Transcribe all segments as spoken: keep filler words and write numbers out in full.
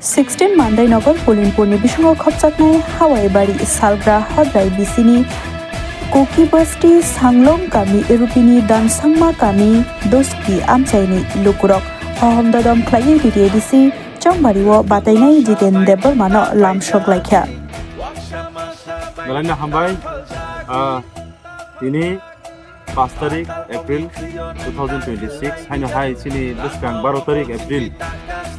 Sixteen Mandai Nagar Pulinpurni bisingo khopjaknai Hawai Bari Salgra Hodrai bisini Kuki Basti Sanglong kami Erupini Dansangma kami Doski amchaini lukurok hohom dodom khlaiwi D D A D C Chongbario batainai Jiten Debbarmano lamsok laikha. Belai hambai. Ah, tini paanch tarik April two thousand twenty-six, haino hai chini bwskang baro tarik April,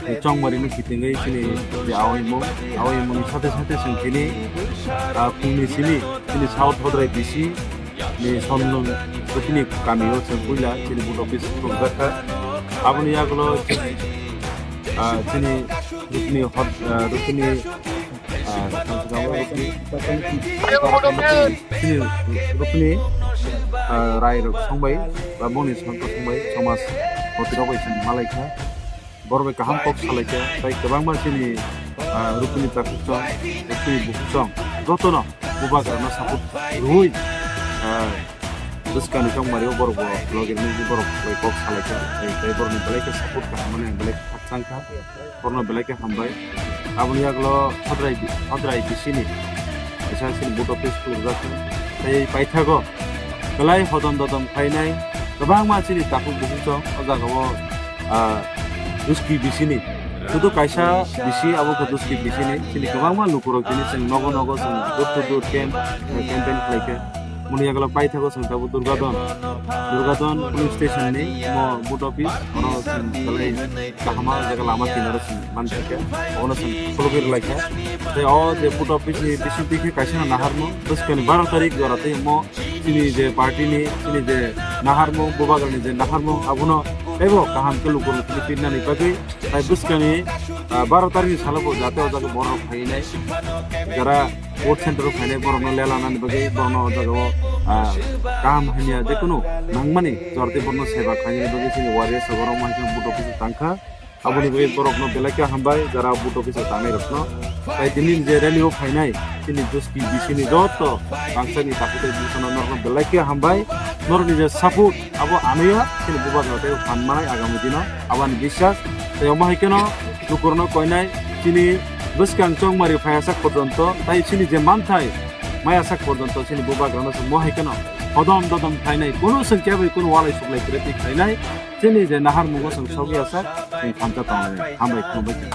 eh, Chongmari ni kitingwi chini je aoimung, aoimung ni sate sate chwng tini, ah, phungni simi chini South Hodrai B C ni Sonlung Rupini kami o chwng puila chini booth office khulumjak kha. Aboni yagulo, ah, chini Rupini hot-, ah, Rupini Ah, chini Rupini, ah, rai rok songbai, ba bongni songkar songbai, somas hoti rok bai chwng malaikha. Borok bai kaham kok salaikha, tai kwbangma chini, ah, Rupini takhuk chong, Rupini bukhuk chong, jotono bubagrano support rwui, ah, bwskangni chongmari o borok bo logi rwui borok bai kok salaikha, tai, tai borokni belai khe support kaham mani ang belai khakchangkha. Borno belai khe hambai. Aboni yagulo Hodrai, Hodrai B C ni kaisa chini booth office khulukjak kha. Tei paithago belai hodom dodom khlainai kwbangma chini takhuk bukhuk chong o jagao, ah, Doski B C ni. Sudu kaisa B C abo khe Doski B C ni. Chini kwbangma lukurok tini chwng nogo nogo chwng door to door camp, eh, campaign khlaikha. Moni yagulo paithago chwng tabuk Durgadon. Durgadon police station ni mo booth office, oro chwng belai kaham jaga lama kinaro chwng manthokha. Obono chwng khulugwi rwlaikha. Tei o je booth office ni bisingtwi khe kaisa naharmung, bwskangni baro tarik jora tei mo chini je party ni, chini je naharmung, bubagrani je naharmung, abono teibo kaham khe lukurokno tini pirnani bagwi. Tai bwskangni, ah, baro tarikni salo bo jate o jaga borok phainai, jara vote center o phainai borokno lela nani bagwi borokno o jaga o, ah, kaham hamya je kunu nangmani jorti borokno seba khlainani bagwi chini warriors rok oro mangsa booth office o tangkha. Aboni bagwi borokno belai khe hambai jara booth office o tangnai rokno. Tai tini je rally o phainai chini Doski B C ni joto bangsa ni takhuk tei bwsano norokno belai khe hambai. Norokni je support abo anw ya chini bubagra tei phan manai agami dino. Aboni biswas tei omo hai kheno lukurokno koinai chini bwskang chongmari phaiyasak porjonto tai chini je manthai maiyasak porjonto chini bubagrano chwng mo hai kheno hodom dodom khlainai, kunu chwng khe bai kunu walai suklai kwrwi twi khlainai chini je naharmungo chwng sogwi yasak chwng thansa tongnai. Hambai khulumbai khe.